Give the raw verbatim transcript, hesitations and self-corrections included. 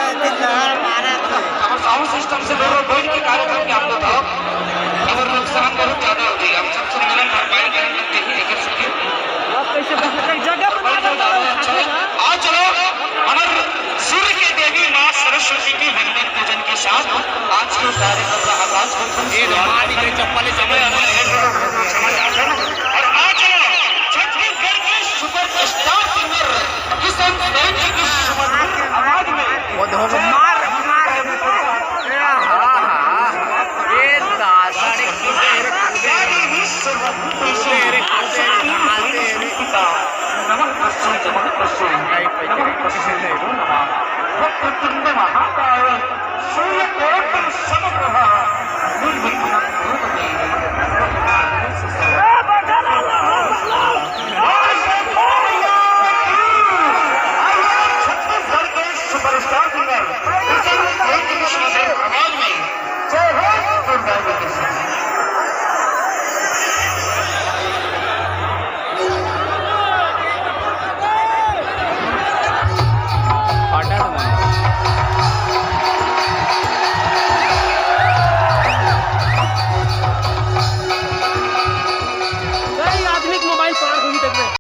हमर sound system से लोग बैठ के कार्यक्रम के आप बताओ। हमर नुकसान बहुत ज्यादा हो जाए, हम सबसे मिलन भरपाई करेंगे, यही लेकर सके। आप कैसे बैठ के जगह पर बैठ जाओ, अच्छा है। आ चलो, हमर सूर्य के देवी माँ सरस्वती की वंदन पूजन के साथ आज के कार्यक्रम का आगाज बिल्कुल ये तो माँ भी तेरी चप्पल ही समय चप्पल। और आ चलो, छत्तीसगढ़ के सुपरस्टार सिंगर किशन प्रेम जी की सुमधुर आवाज